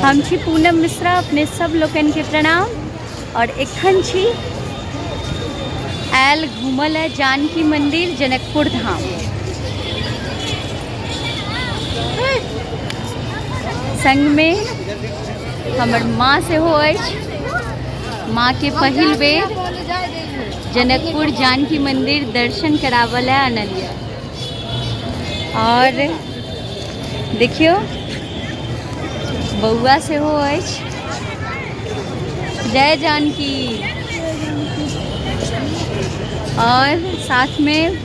हम छी पूनम मिश्रा, अपने सब लोकनि के प्रणाम। और एखन छी आयल घूमल है जानकी मंदिर जनकपुर धाम। संग में हमर माँ सेहो अछि। माँ के पहिल बेर जनकपुर जानकी मंदिर दर्शन कराबऽ लए आनल यऽ। और देखियौ बौआ सेहो अछि। जय जानकी। और साथ में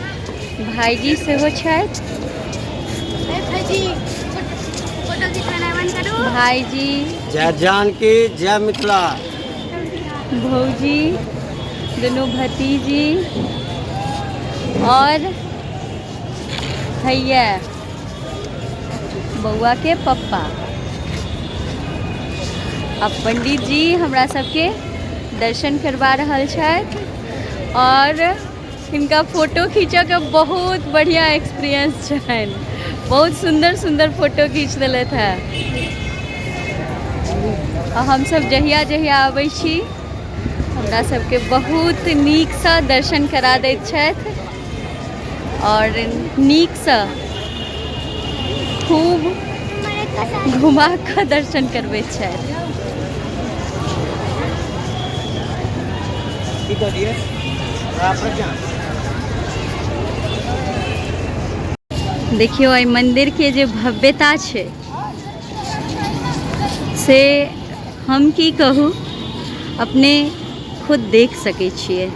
भाईजी सेहो छथि। भाईजी जय जानकी, जय मिथिला। भौजी, दुनू भतीजी और भैया, बौआ के पप्पा। अब पंडित जी हमरा सबके दर्शन करवा रहल छथि और हिनका फोटो खींचऽ के बहुत बढ़िया एक्सपीरियंस छनि। बहुत सुंदर सुंदर फोटो खींच देलथि है। आ हमसब जहिया जहिया आबै छी हमरा सबके बहुत नीकसँ दर्शन करा दैत छथि और नीकसँ खूब घुमा कऽ दर्शन करबैत छथि। की कहलियै? देखियौ एहि मंदिर के जे भव्यता छै से हम की कहू, अपने खुद देख सकै छियै।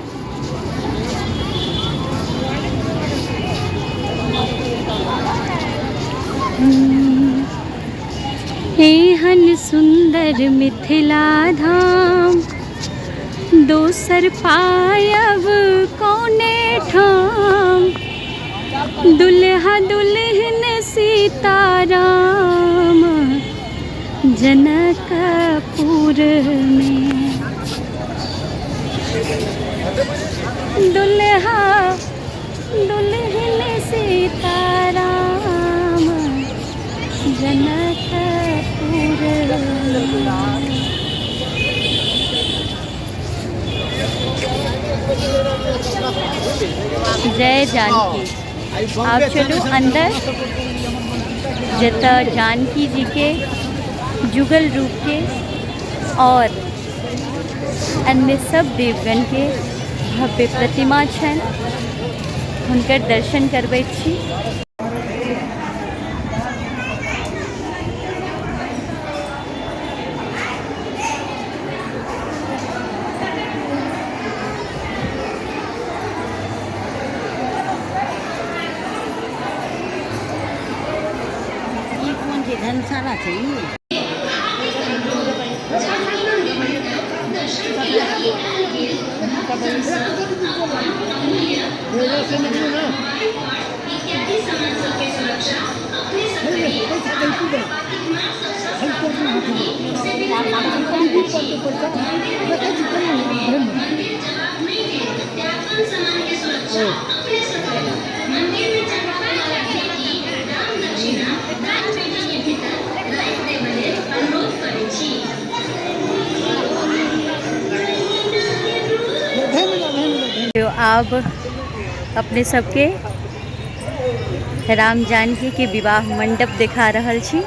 एहन सुन्दर मिथिला धाम दोसर पायब कोने ठाम, दुल्हा दुल्हन सीताराम जनकपुर में। दुल्हा दुल्हन सीताराम जनकपुर में। जय जानकी। आप चलू अंदर जतऽ जानकी जी के जुगल रूप के और अन्य सब देवगण के भव्य प्रतिमा छनि, हुनकर दर्शन करबैत छी। ई कोन छै? धर्मशाला छै ई? आब अपने सबके राम जानकी के विवाह मंडप देखा रहल छी।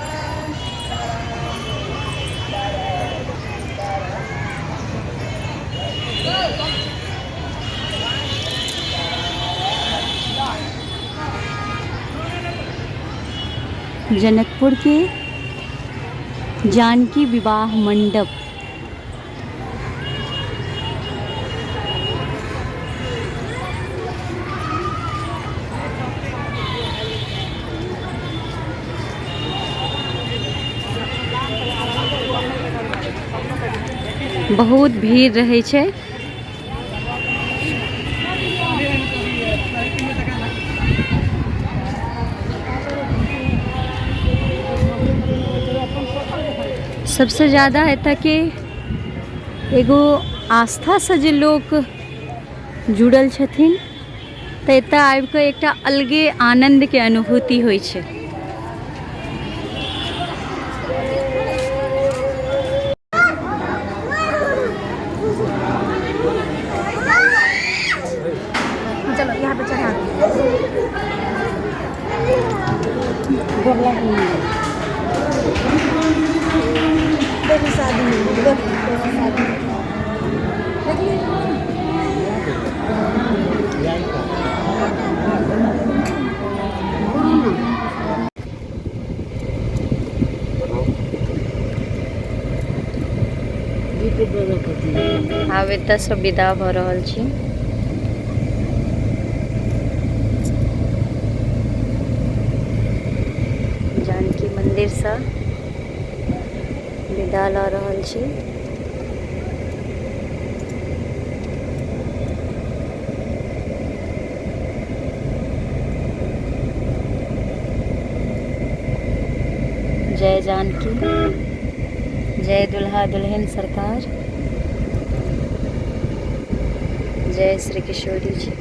जनकपुर के जानकी विवाह मंडप। बहुत भीड़ रहै छै। सबसे ज़्यादा एतऽ के एगो आस्थासँ जे लोक जुड़ल छथिन तऽ एतऽ आबिकऽ एकटा अलगे आनन्दके अनुभूति होइ छै। शादी में, शादी देखली। आब एतऽसँ विदा भऽ रहल छी। जानकी मन्दिरसँ विदा लऽ रहल छी। जय जानकी, जय दुल्हा दुल्हन सरकार, जय श्री किशोरी जी।